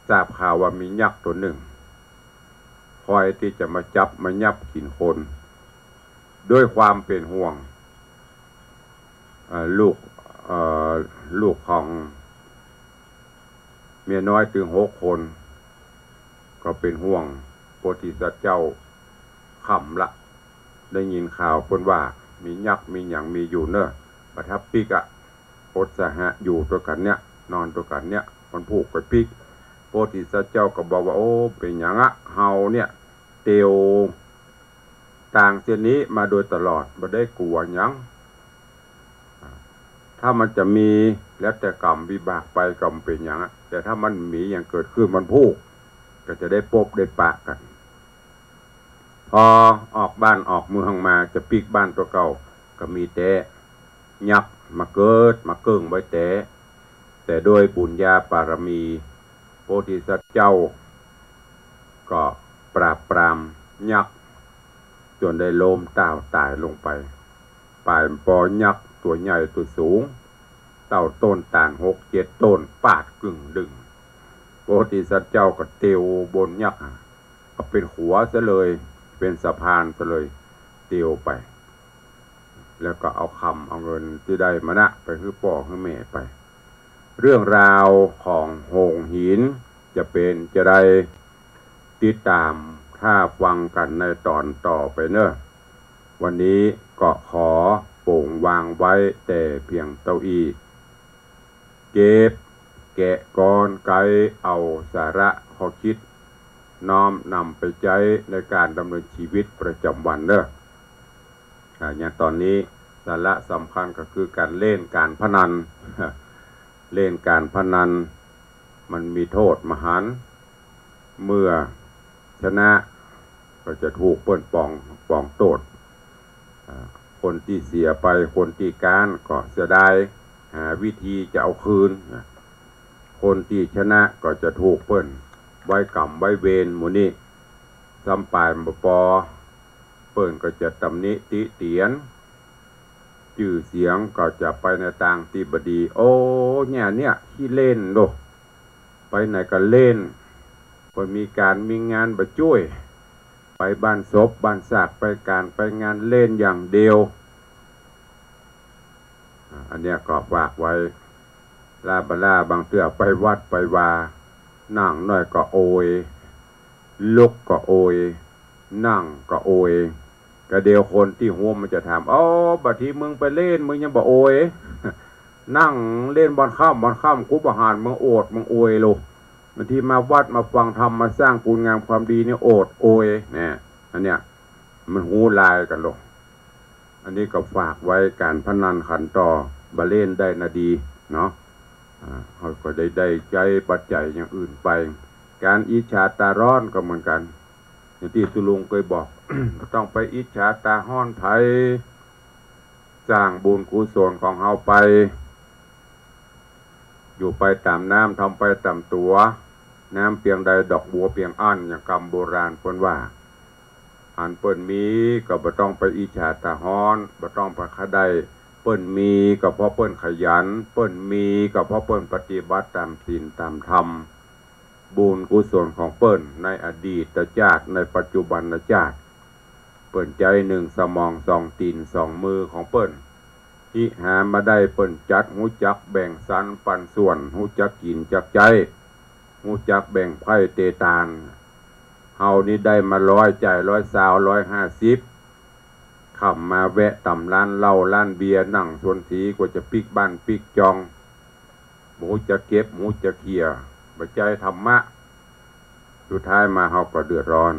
ทราบข่าวว่ามียักษ์ตั๋วนึ่ง คอยตี้จะมาจับมายับกิ๋นคน ด้วยความเป๋นห่วง เอ่อ ลูก เอ่อ ลูกของเมียน้อยตึงหกคน ก็เป๋นห่วงโพธิสัตว์เจ้า ค่ำละ ได้ยินข่าวเปิ้นว่ามียักษ์มีหยังมีอยู่เน่อ บ่ถ้าปิ๊กอะ อดสะหะ อยู่ตวยกั๋นเนี่ย นอนตวยกั๋นเนี่ย วันพูกไปปิ๊ก โพธิสัตว์เจ้าก็บอกว่า โอ้ เป๋นหยังอะ เฮาเนี่ยเตียวตางเส้นนี้มาโดยตลอด บ่ได้กั๋วหยัง ถ้ามันจะมีแล้วแต่กรรมวิบากไปก็บ่เป๋นหยังอะ แต่ถ้ามันมีหยังเกิดขึ้นวันพูก ก็จะได้ปบได้ปะกั๋น พอออกบ้านออกเมืองมาจะปิ๊กบ้านตั๋วเก่า ก็มีแต๊ยักษ์มาเกิดมาเกิ่งไว้แต๊ แต่ด้วยบุญญาบารมี โพธิสัตว์เจ้าก็ปราบปรามยักษ์จ๋นได้ล้มต้าวต๋ายลงไป ป๋ายปอยักษ์ตั๋วใหญ่ตั๋วสูง เต้าต้นต๋าลหกเจ็ดต้น ปาดกึ่งดึง โพธิสัตว์เจ้าก็เตียวบนยักษ์ เอาเป๋นขัวซะเลย เป๋นสะพานซะเลย เตียวไป แล้วก็เอาคำเอาเงินตี้ได้มานะ ไปหื้อป้อหื้อแม่ไป เรื่องราวของโหงหินจะเป๋นจาใด ติดต๋ามถ้าฟังกั๋นในต๋อนต่อไปเน่อ วันนี้ก็ขอโป๋งวางไว้แต่เพียงเต้าอี้ เก็บแกะกรอนไกเอาสาระข้อคิด น้อมนำไปใจ๊ในก๋านดำเนินชีวิตประจ๋ำวันเน่อ อ่า อย่างต๋อนนี้สาระสำคัญก็คือก๋านเล่นก๋านพนัน เล่นก๋านพนันมันมีโต้ษมหันต์ เมื่อชนะก็จะถูกเปิ้นปอง ปองโต้ษ อ่า คนตี้เสียไป คนตี้ก๊านก็เสียดาย หาวิธีจะเอาคืน นะ คนตี้ชนะก็จะถูกเปิ้นไว้กรรมไว้เวรหมู่นี้ ซ้ำป๋ายบ่ปอ เปิ้นก็จะตำหนิติเตียน จื้อเสียงก็จะไปในตางตี้บ่ดี โอ้ เนี่ย เนี่ย ขี้เล่นโด ไปไหนก็เล่น บ่มีก๋านมีงานบ่จ้วย ไปบ้านศพบ้านซาก ไปก๋านไปงานเล่นอย่างเดียว อ่า อันเนี้ยก็ฝากไว้ ลาบ่ลาบางเตื้อไปวัดไปวา นั่งหน้อยก็โอย ลุกก็โอย นั่งก็โอย ก็เดี๋ยวคนตี้ฮ่วมมันจะถาม โอ้ บ่าตี้มึงไปเล่น มึงยังบ่โอย นั่งเล่นบ่อนค่ำบ่อนค่ำ กูบ่หันมึงโอดมึงโอยโล บ่าตี้มาวัดมาฟังธรรม มาสร้างคุณงามความดีนี่โอดโอย เนี่ย อันเนี้ย มันฮู้ลายกั๋นโล อันนี้ก็ฝากไว้ก๋านพนันขันต่อ บ่าเล่นได้นาดีเนาะ อ่า เฮาก็ได้ ได้ใจ๊ปัจจัยอย่างอื่นไป ก๋านอิจฉาตาฮ้อนก็เหมือนกั๋น อย่างตี้ตุ๊ลุงเกยบอก บ่ต้องไปอิจฉาตาฮ้อนใผ สร้างบุญกุศลของเฮาไป อยู่ไปต๋ามน้ำ ทำไปต๋ามตั๋ว น้ำเปียงใดดอกบัวเปียงอั้น อย่างกำโบราณเปิ้นว่า อันเปิ้นมีก็บ่ต้องไปอิจฉาตาฮ้อน บ่ต้องไปขะใด้ เปิ้นมีก็เพราะเปิ้นขยัน เปิ้นมีก็เพราะเปิ้นปฏิบัติต๋ามศีลต๋ามธรรม บุญกุศลของเปิ้นในอดีตจาติ ในปัจจุบันจาติ เปิ้นใจ๊นึ่งสมองสองตี๋นสองมือของเปิ้น หิหามาได้เปิ้นจัด ฮู้จักแบ่งสรรปันส่วน ฮู้จักกิ๋นจักใจ๊ ฮู้จักแบ่งไพร่เตตาน เฮานี่ได้มาร้อย จ่ายร้อยซาว ร้อยห้าสิบ ค่ำมาแวะต๋ามร้านเหล้าร้านเบียร์ นั่งสวนสี กว่าจะปิ๊กบ้านปิ๊กจอง บ่ฮู้จักเก็บ บ่ฮู้จักเขี่ย บ่ใจ๊ธรรมะ สุดท้ายมาเฮาก็เดือดร้อน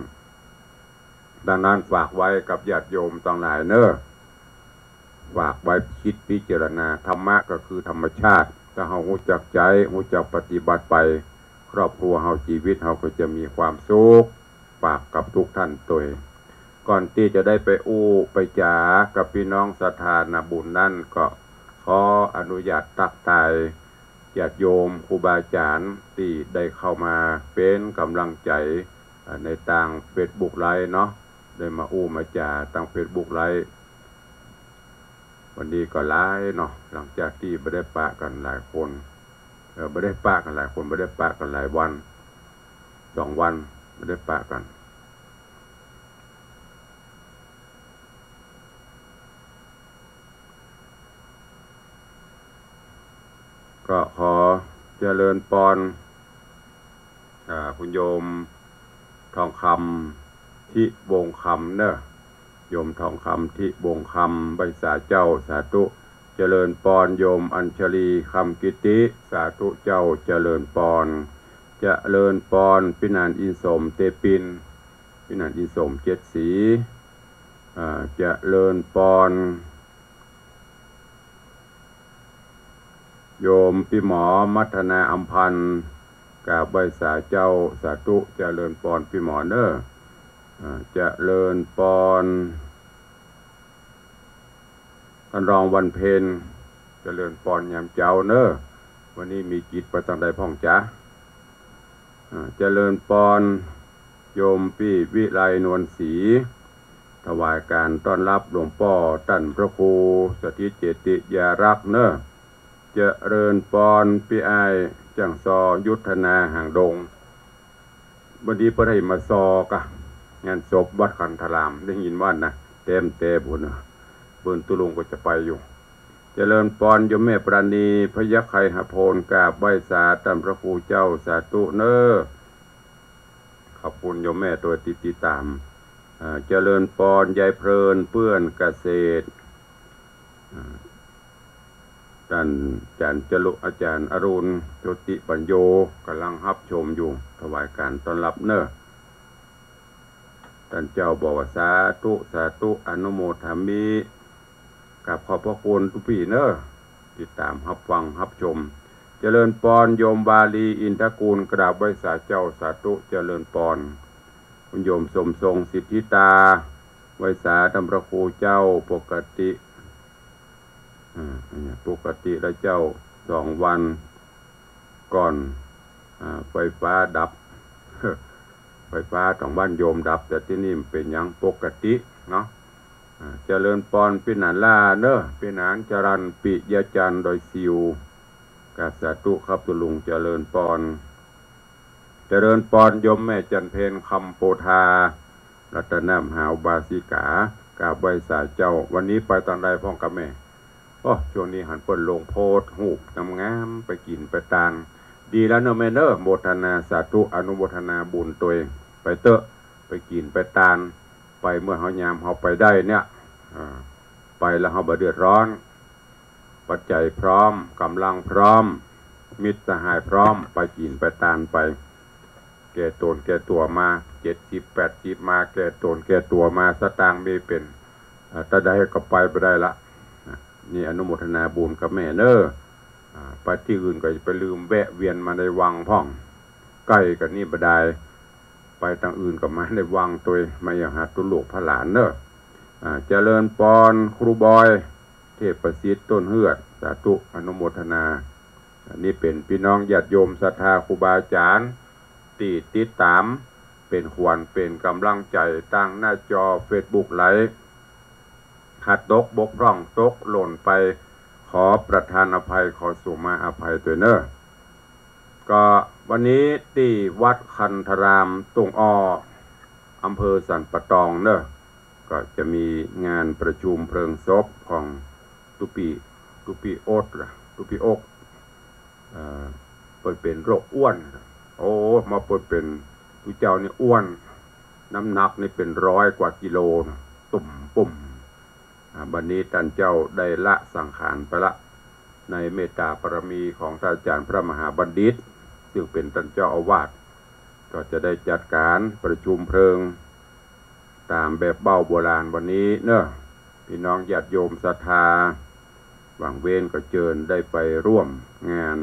ดังนั้นฝากไว้กับญาติโยมตังหลายเน่อ ฝากไว้คิดพิจารณา ธรรมะก็คือธรรมชาติ ถ้าเฮาฮู้จักใจ๊ ฮู้จักปฏิบัติไป ครอบครัวเฮา ชีวิตเฮาก็จะมีความสุข ฝากกับทุกท่านตวย ก่อนตี้จะได้ไปอู้ไปจ๋ากับปี้น้องศรัทธานาบุญนั้น ก็ขออนุญาตตักตายญาติโยมครูบาอาจารย์ตี้ได้เข้ามาเป๋นก๋ำลังใจ๋ อ่า ในตางเฟซบุ๊กไลฟ์เนาะ ได้มาอู้มาจ๋าตางเฟซบุ๊กไลฟ์ วันนี้ก็หลายเนาะ หลังจากตี้บ่ได้ปะกั๋นหลายคน เอ่อ บ่ได้ปะกั๋นหลายคน บ่ได้ปะกั๋นหลายวัน สองวัน บ่ได้ปะกั๋น ก็ขอเจริญปอน อ่า คุณโยมทองคำ ทิวงศ์คำเน่อ โยมทองคำ ทิวงศ์คำ ไหว้สาเจ้า สาธุ เจริญปอน โยมอัญชลี คำกิติ สาธุเจ้า เจริญปอน เจริญปอน ปี้หนานอินสม เตปิน ปี้หนานอินสม เจ็ดสี อ่า เจริญปอน โยมปี้หมอมัทนาอำพันธ์ กราบไหว้สาเจ้า สาธุ เจริญปอนปี้หมอเน่อ อ่า เจริญปอน ท่านรองวันเพ็ญ เจริญปอนยามเจ๊าเน่อ วันนี้มีกิจไปตางใดพ่องจ๊ะ อ่า เจริญปอน โยมปี้วิไลนวลศรี ถวายก๋านต้อนฮับหลวงป้อต้านพระครูสถิตเจติยารักษ์เน่อ เจริญปอนปี้อ้ายจ้างซอยุทธนาหางดง วันนี้เปิ้นหื้อมาซอกะ งานศพวัดคันธาราม ได้ยินว่านะ แต๊มแต๊ปู้นน่ะ เปิ้นตุ๊ลุงก็จะไปอยู่ เจริญปอนโยมแม่ปราณี พยัคฆ์ไคหโพน กราบไหว้สาต้านพระครูเจ้า สาธุเน่อ ขอบคุณโยมแม่ตวยตี้ติดต๋าม อ่า เจริญปอนยายเพลิน เปื้อนเกษตร อ่า ต้านอาจ๋ารย์จรุ อาจ๋ารย์อรุณ โชติปัญโญ ก่ำลังฮับชมอยู่ ถวายก๋านต้อนฮับเน่อ ต้านเจ้าบอกว่า สาธุ สาธุ อนุโมทามิ กราบขอบพระคุณตุ๊ปี้เน่อ ติดต๋ามฮับฟังฮับชม เจริญปอนโยมวาลี อินทกูล กราบไหว้สาเจ้า สาธุ เจริญปอน คุณโยมสมทรง สิทธิตา ไหว้สาต้านพระครูเจ้า ปกติ อ่า เนี่ย ปกติแล้วเจ้า สองวันก่อน อ่า ไฟฟ้าดับ ไฟฟ้าตางบ้านโยมดับ แต่ตี้นี่มันเป๋นอย่างปกติเนาะ อ่า เจริญปอนปี้หนานล่าเน่อ ปี้หนานจรัญ ปิยจันทร์ ดอยสิว กราบสาธุครับตุ๊ลุง เจริญปอน เจริญปอนโยมแม่จันเพ็ญ คำโพธา รัตนมหาอุบาสิกา กราบไหว้สาเจ้า วันนี้ไปตางใดพ่องกะแม่ โอ้ ช่วงนี้หันเปิ้นลงโพสต์ฮูปงามๆ ไปกิ๋นไปตาน ดีแล้วเน่อแม่เน่อ โมทนาสาธุ อนุโมทนาบุญตวย ไปเต๊อะ ไปกิ๋นไปตาน ไปเมื่อเฮายามเฮาไปได้เนี่ย อ่า ไปแล้วเฮาบ่เดือดร้อน ปัจจัยพร้อม ก๋ำลังพร้อม มิตรสหายพร้อม ไปกิ๋นไปตานไป แก่ต๋นแก่ตั๋วมา เจ็ดสิบแปดสิบมา แก่ต๋นแก่ตั๋วมา สตางค์มีเป๋น อ่า ตาใดก็ไปบ่ได้ละ อ่า นี่อนุโมทนาบุญกับแม่เน่อ อ่า ไปตี้อื่นก็อย่าไปลืมแวะเวียนมาในวังพ่อง ใก้กั๋นนี่บ่ดาย ไปตางอื่นก็มาในวังตวย มาเยี่ยมหาตุ๊ลูกพระหลานเน่อ อ่า เจริญปอนครูบอย เทพประสิทธิ์ ต้นเฮือด สาธุ อนุโมทนา อันนี้เป๋นปี้น้องญาติโยมศรัทธาครูบาอาจ๋ารย์ ตี้ติดต๋าม เป๋นขวัญเป๋นก๋ำลังใจ๋ ตางหน้าจอเฟซบุ๊กไลฟ์ ขาดตกบกพร่องตกหล่นไป ขอประทานอภัย ขอสุมาอภัยตวยเน่อ ก็วันนี้ตี้วัดคันธาราม ตุ่งอ้อ อำเภอสันป่าตองเน่อ ก็จะมีงานประชุมเพลิงศพของ ตุ๊ปี้ ตุ๊ปี้อกละ ตุ๊ปี้อก เอ่อ เปิ้นเป๋นโรคอ้วน โอ้ มาเปิ้นเป๋น ตุ๊เจ้านี่อ้วน น้ำหนักนี่เป๋นร้อยกว่ากิโลนะ ตุ่มปุ้ม อ่า บัดนี้ต้านเจ้าได้ละสังขารไปละ ในเมตตาบารมีของต้านอาจ๋ารย์พระมหาบัณฑิต ซึ่งเป๋นต้านเจ้าอาวาส ก็จะได้จัดก๋านประชุมเพลิง ต๋ามแบบเบ้าโบราณวันนี้เนาะ ปี้น้องญาติโยมศรัทธา ว่างเว้นก็เจิญได้ไปร่วมงาน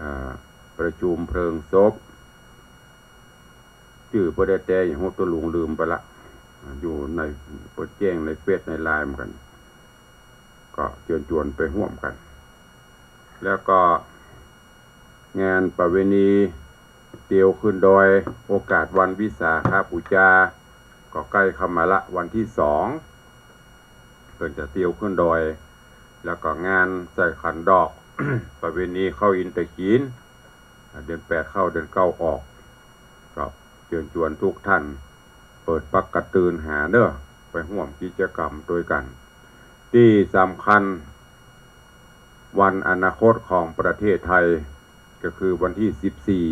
อ่า ประชุมเพลิงศพ จื้อเปิ้นแต๊ๆ อย่างฮู้ ตุ๊ลุงลืมไปละ อยู่ใน เปิ้นแจ้งในเฟซในไลน์เหมือนกั๋น ก็เจิญจวนไปฮ่วมกั๋น แล้วก็งานประเวณีเตียวขึ้นดอย โอกาสวันวิสาขบูชา ก็ใก้เข้ามาละ วันตี้สอง เปิ้นจะเตียวขึ้นดอย แล้วก็งานใส่ขันดอก ประเวณีเข้าอินตะขีน เดือนแปดเข้าเดือนเก้าออก ก็เจิญจวนทุกท่าน เปิดปักกระตือนหาเนาะ ไปฮ่วมกิจกรรมตวยกั๋น ตี้สำคัญ วันอนาคตของประเทศไทย ก็คือวันตี้สิบสี่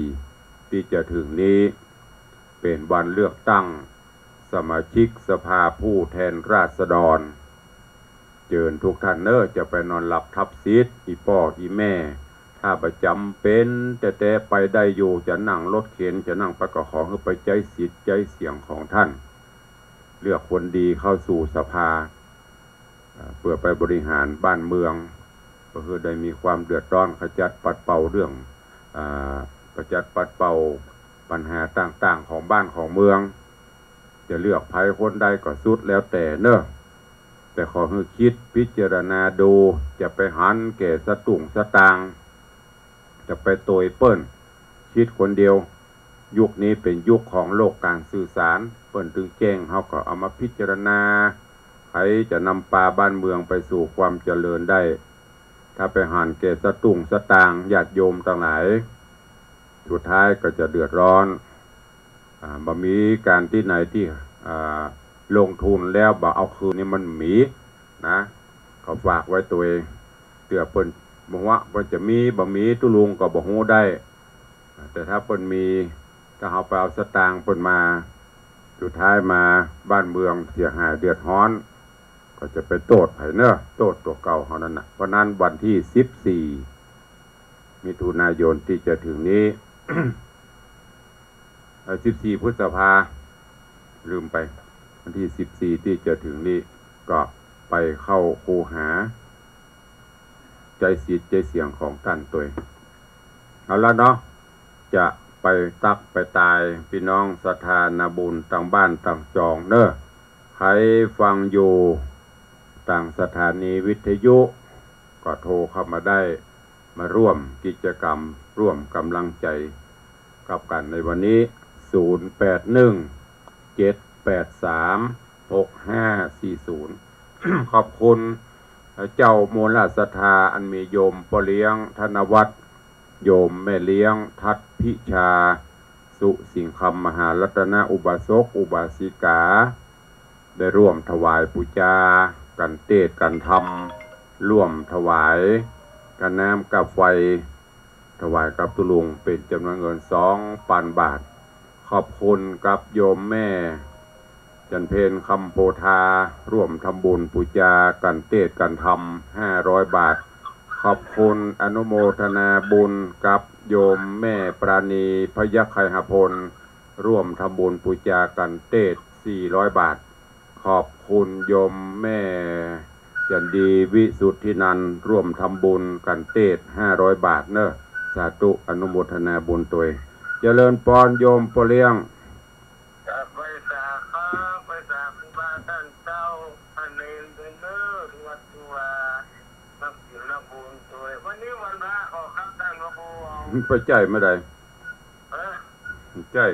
ตี้จะเถิงนี้ เป๋นวันเลือกตั้งสมาชิกสภาผู้แทนราษฎร เจิญทุกท่านเนาะ จะไปนอนหลับทับสิทธิ์ อี่ป้ออี่แม่ ถ้าบ่จ๋ำเป๋นแต๊ๆ ไปได้อยู่ จะนั่งรถเข็ญ จะนั่งไป ก็ขอหื้อไปใจ๊สิทธิ์ใจ๊เสียงของท่าน เลือกคนดีเข้าสู่สภา อ่า เปื้อไปบริหารบ้านเมือง บ่หื้อได้มีความเดือดร้อน ขจัดปัดเป่าเรื่อง อ่า ขจัดปัดเป่าปัญหาต่างๆ ของบ้านของเมือง จะเลือกใผคนใดก็สุดแล้วแต่เนาะ แต่ขอหื้อคิดพิจารณาดู จะไปหันแก่สตุ้งสตางค์ จะไปโตยเปิ้น คิดคนเดียว ยุคนี้เป๋นยุคของโลกการสื่อสาร เปิ้นตึงแจ้ง เฮาก็เอามาพิจารณา ใผจะนำปาบ้านเมืองไปสู่ความเจริญได้ ถ้าไปหันแก่สตุ้งสตางค์ ญาติโยมตังหลาย สุดท้ายก็จะเดือดร้อน อ่า บ่มีก๋านตี้ไหนตี้ อ่า ลงทุนแล้วบ่เอาคืนนี่มันมีนะ เขาฝากไว้ตวย เตื้อเปิ้นบ่ว่าเปิ้นจะมีบ่มี ตุ๊ลุงก็บ่ฮู้ได้ แต่ถ้าเปิ้นมี ถ้าเฮาไปเอาสตางค์เปิ้นมา สุดท้ายมาบ้านเมืองเสียหายเดือดร้อน ก็จะไปโต้ษไผเนาะ โต้ษตั๋วเก่าเฮานั่นน่ะ เพราะนั้นวันตี้สิบสี่ มิถุนายนตี้จะเถิงนี้ เอ่อ สิบสี่ พฤษภา ลืมไป วันตี้สิบสี่ ตี้จะเถิงนี้ ก็ไปเข้าคูหา ใจ๊สิทธิ์ใจ๊เสียงของต้านตวย เอาละเนาะ จะไปตั๊กไปตาย ปี้น้องศรัทธานาบุญตังบ้านตังจองเนาะ ใผฟังอยู่ตางสถานีวิทยุ ก็โทรเข้ามาได้ มาร่วมกิจกรรม ร่วมก๋ำลังใจ๋กับกั๋นในวันนี้ ศูนย์ แปด หนึ่ง เจ็ด แปด สาม หก ห้า สี่ ศูนย์ ขอบคุณเจ้ามูลศรัทธา อันมีโยมป้อเลี้ยงธนวัฒน์ โยมแม่เลี้ยงทัศน์พิชา สุสิงคำ มหารัตนอุบาสกอุบาสิกา ได้ร่วมถวายปู๋จา กั๋นเตสน์กั๋นธรรม ร่วมถวายก้าน้ำก้าไฟ ถวายกับตุ๊ลุง เป๋นจ๋ำนวนเงินสองปันบาท ขอบคุณกับโยมแม่จันเพ็ญ คำโพธา ร่วมทำบุญปู๋จา กั๋นเตสน์กั๋นธรรม ห้าร้อยบาท ขอบคุณอนุโมทนาบุญกับโยมแม่ปราณี พยัคฆไคหพล ร่วมทำบุญปู๋จา กั๋นเตสน์ สี่ร้อยบาท ขอบคุณโยมแม่จันดี วิสุทธินันท์ ร่วมทำบุญกั๋นเตสน์ ห้าร้อยบาทเนาะ สาธุ อนุโมทนาบุญตวย เจริญปอนโยมป้อเลี้ยง ครับ ไหว้สาครับ ไหว้สาครูบาต้านเจ้า พระเณรเปิ้นเน้อ ที่วัดที่วา นับศีลนับบุญตวย วันนี้วันพระออกครับต้านพระครู ไปใจ๊เมื่อใด ฮะ ใจ๊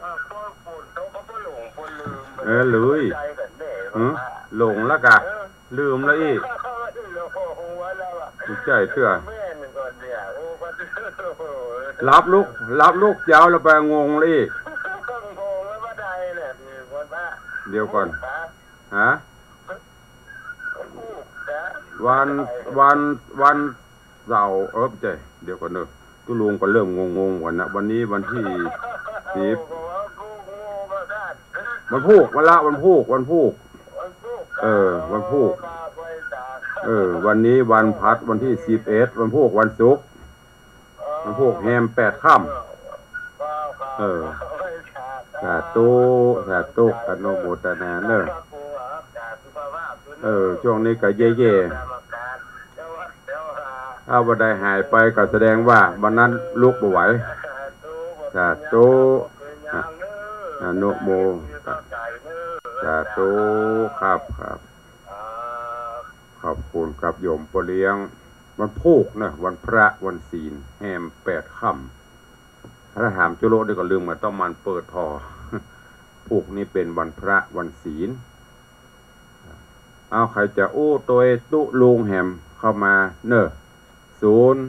เออ พอฝนตกก็บ่หลง บ่ลืม เออ เลย ใจ๊กั๋นแน่ หือ วันพระ หลงแล้วกะ เออ ลืมแล้วอี้ หลงแล้วอะ ใจ๊เตื้อ แม่นก่อนเนี่ย โอ้ พระเจ้า หลับลุก หลับลุกเจ๊าแล้วไปงงแล้วอี้ งงแล้วว่าใดเนี่ย วันพระ เดี๋ยวก่อน ฮะ ฮะ ลูกนะ วัน วัน วันเสาร์ เออ บ่ใจ้ เดี๋ยวก่อนเนอะ ตุ๊ลุงก็เริ่มงงๆ ก่อนนะ วันนี้วันตี้สิบ วันพูก วันละ วันพูก วันพูก เออ วันพูก เออ วันนี้วันพฤหัส วันตี้สิบเอ็ด วันพูก วันศุกร์ วันพูกแฮมแปดค่ำ เออ สาธุ สาธุ อนุโมทนาเนอะ เออ ช่วงนี้ก็แย่ๆ ถ้าวันใดหายไปก็แสดงว่าวันนั้นลุกบ่ไหว สาธุ อ่ะ อนุโม สาธุ ครับ ครับ ขอบคุณครับโยมป้อเลี้ยง วันพูกนะ วันพระ วันศีล แฮมแปดค่ำ ถ้าถามจุโลกนี่ก็ลืมกัน ต้องหมั่นเปิดผ่อ พูกนี้เป๋นวันพระ วันศีล เอา ใผจะอู้ตวยตุ๊ลุงแหมเข้ามาเนอะ ศูนย์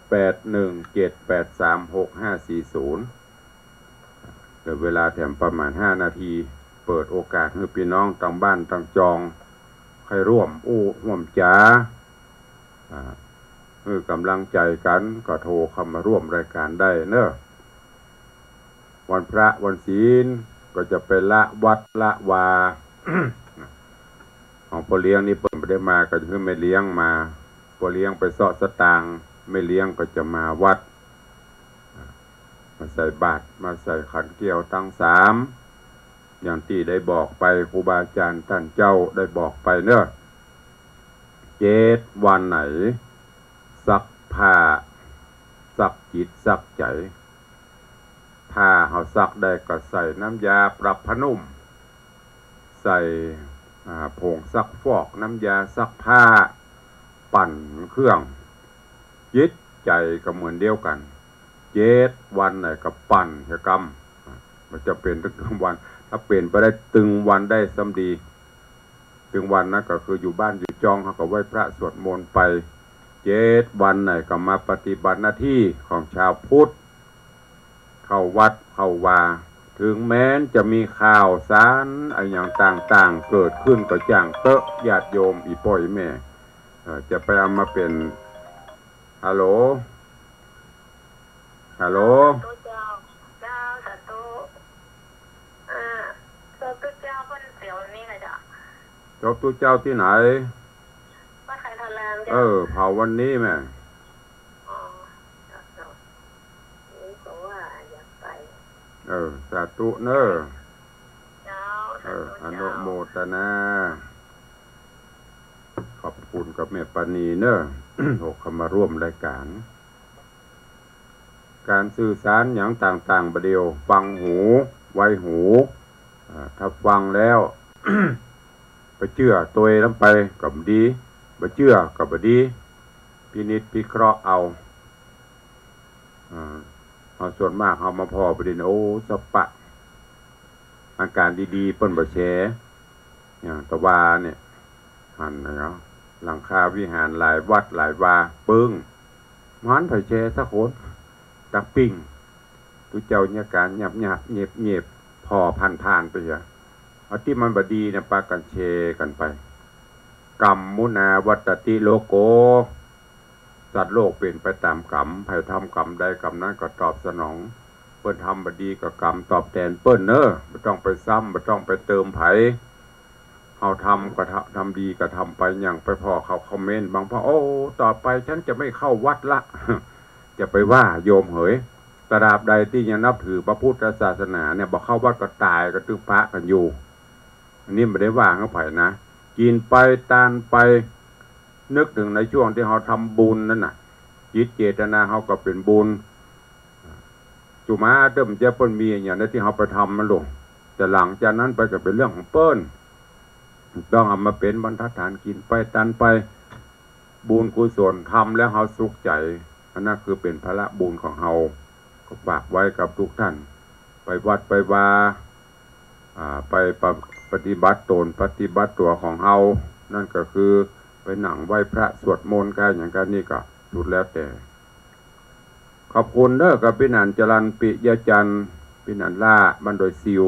แปด หนึ่ง เจ็ด แปด สาม หก ห้า สี่ ศูนย์ เหลือเวลาแถมประมาณห้านาที เปิดโอกาสหื้อปี้น้องตางบ้านตางจอง ใค่ร่วมอู้ร่วมจ๋า อ่า หื้อก๋ำลังใจ๋กั๋น ก็โทรเข้ามาร่วมรายก๋านได้เนอะ วันพระวันศีลก็จะไปละวัดละวา ของป้อเลี้ยงนี่เปิ้นบ่ได้มา ก็จะหื้อแม่เลี้ยงมา ป้อเลี้ยงไปเซาะสตางค์ แม่เลี้ยงก็จะมาวัด มาใส่บาตร มาใส่ขันเกี้ยวตังสาม อย่างตี้ได้บอกไป ครูบาอาจ๋ารย์ต้านเจ้าได้บอกไปเนอะ เจ็ดวันไหน ซักผ้า ซักจิตซักใจ๋ ผ้าเฮาซักได้ก็ใส่น้ำยาปรับผ้านุ่ม ใส่ อ่า ผงซักฟอก น้ำยาซักผ้า ปั่นเครื่อง จิตใจ๋ก็เหมือนเดียวกั๋น เจ็ดวันไหนก็ปั่นเหียกำ บ่จำเป๋นตึงวัน ถ้าเป๋นไปได้ตึงวันได้ซ้ำดี ตึงวันนั้นก็คืออยู่บ้านอยู่จอง เฮาก็ไหว้พระสวดมนต์ไป เจ็ดวันไหนก็มาปฏิบัติหน้าตี้ของชาวพุทธ เข้าวัดเข้าวา ถึงแม้นจะมีข่าวสารอะหยังต่างๆ เกิดขึ้นก็จ้างเต๊อะ ญาติโยมอี่ป้ออี่แม่ เอ่อ จะไปเอามาเป๋น ฮัลโหล ฮัลโหล สาธุเจ้า เจ้า สาธุ เอ่อ ศพตุ๊เจ้าเปิ้นเผาวันนี้นะเจ้า ศพตุ๊เจ้าตี้ไหน วัดไข่ทองแดงเจ้า เออ เผาวันนี้แม่ อ๋อ เจ้า เจ้า นี่ก็ว่าอยากไป เออ สาธุเนอะ เจ้า เออ สาธุเจ้า อนุโมทนา ขอบคุณกับแม่ปานีเนอะ โอ้ เข้ามาร่วมรายก๋าน ก๋านสื่อสารหยังต่างๆ บ่าเดี่ยว ฟังหู ไว้หู อ่า ถ้าฟังแล้ว ไปเจื้อตวยนำไปก็บ่ดี บ่เจื้อก็บ่ดี พินิจพิเคราะห์เอา อ่า เฮาส่วนมากเฮามาผ่อไปดิน โอ้ สะปะ อาก๋านดีๆ เปิ้นบ่แชร์ อย่างตะวาเนี่ย หันนะเนาะ หลังคาวิหารหลายวัดหลายวา ปึ้ง บ่หันไผแชร์สักคน ตักปิ้ง ตุ๊เจ้าเยียะก๋านหยาบๆ เงียบๆ ผ่อผ่านๆ ไปเหีย เอาตี้มันบ่ดีเนี่ย ปากั๋นแชร์กั๋นไป กัมมุนาวัตติโลโก สัตว์โลกเป๋นไปต๋ามก๋รรม ใผทำก๋รรมใดก๋รรมนั้นก็ตอบสนอง เปิ้นทำบ่ดีก็ก๋รรมตอบแตนเปิ้นเนอะ บ่ต้องไปซ้ำ บ่ต้องไปเติมไผ เฮาทำก็ทำ ทำดีก็ทำไป อย่างไปผ่อเขาคอมเมนต์บางพ่อ โอ้ ต่อไปฉันจะไม่เข้าวัดละ จะไปว่าโยมเหย ตราบใดตี้ยังนับถือพระพุทธศาสนาเนี่ย บ่เข้าวัดก็ต๋ายกั๋นตึงพระกั๋นอยู่ อันนี้บ่ได้ว่าหื้อไผนะ กิ๋นไปตานไป นึกเถิงในช่วงตี้เฮาทำบุญนั้นน่ะ จิตเจตนาเฮาก็เป๋นบุญ สุมาเติมจะเปิ้นมีอะหยังตี้เฮาไปทำมันลง แต่หลังจากนั้นไปก็เป๋นเรื่องของเปิ้น ต้องเอามาเป๋นบรรทัดฐาน กิ๋นไปตานไป บุญกุศลทำแล้วเฮาสุขใจ๋ อันนั้นคือเป๋นผละบุญของเฮา ก็ฝากไว้กับทุกท่าน ไปวัดไปวา อ่า ไปปะ- ปฏิบัติต๋น ปฏิบัติตั๋วของเฮา นั่นก็คือไปนั่งไหว้พระสวดมนต์ก๋านหยังก๋านนี่ก็สุดแล้วแต่ ขอบคุณเด้อ กับปี้หนานจรัญ ปิยะจันทร์ ปี้หนานล่า บ้านดอยซิว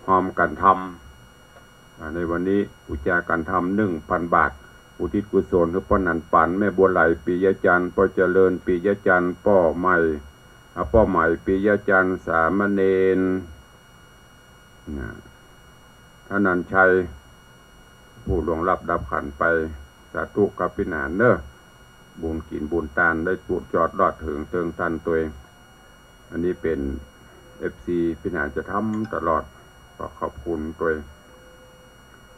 ฮอมกั๋นทำ อ่า ในวันนี้อุจจากั๋นทำหนึ่งพันบาท อุทิศกุศลหื้อป้อหนันปั๋น แม่บัวไหล ปิยจันทร์ ป้อเจริญ ปิยจันทร์ ป้อใหม่ อ่า ป้อใหม่ ปิยจันทร์ สามเณร นะ ธนัญชัย ผู้ล่วงลับดับขันธ์ไป สาธุกับปี้หนานเน่อ บุญกิ๋นบุญตานได้ปูดจอดรอดเถิงเติงตันตวย อันนี้เป๋น เอฟซี ปี้หนานจะทำตลอด ก็ขอบคุณตวย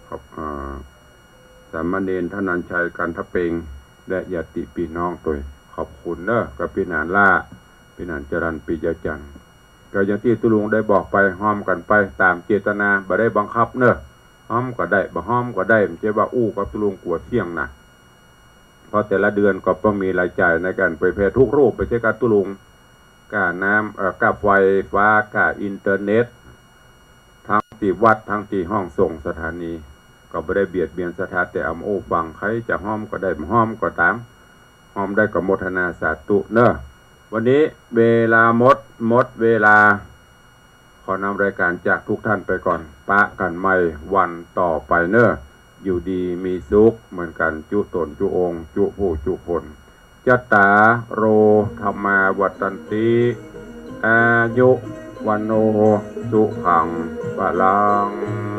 ขอบ อ่า สามเณรธนัญชัย กันทะเปง และญาติปี้น้องตวย ขอบคุณเน่อ กับปี้หนานล้า ปี้หนานจรัญ ปิยจันทร์ ก็อย่างตี้ตุ๊ลุงได้บอกไป ฮอมกั๋นไปต๋ามเจตนา บ่ได้บังคับเน่อ ฮอมก็ได้ บ่ฮอมก็ได้ บ่ใจ้ว่าอู้กับตุ๊ลุงกั๋วเสี้ยงนะ เพราะแต่ละเดือนก็ต้องมีรายจ่ายในก๋านเผยแผ่ทุกรูป บ่ใจ้ก๊าตุ๊ลุง ก้าน้ำ เอ่อ ก้าไฟฟ้า ก้าอินเทอร์เน็ต ตึงตี้วัด ตึงตี้ห้องส่งสถานี ก็บ่ได้เบียดเบียนศรัทธา แต่เอามาอู้ฟัง ใผจะฮอมก็ได้ บ่ฮอมก็ต๋าม ฮอมได้ก็โมทนาสาธุเน่อ วันนี้เวลาหมด หมดเวลา ขอนำรายการจากทุกท่านไปก่อน ปะกั๋นใหม่วันต่อไปเน่อ อยู่ดีมีสุขเหมือนกั๋นจุ๊ต๋นจุ๊องค์ จุ๊ผู้จุ๊คน จัตตาโร ธัมมา วัฑฒันติ อายุ วัณโณ สุขัง พลัง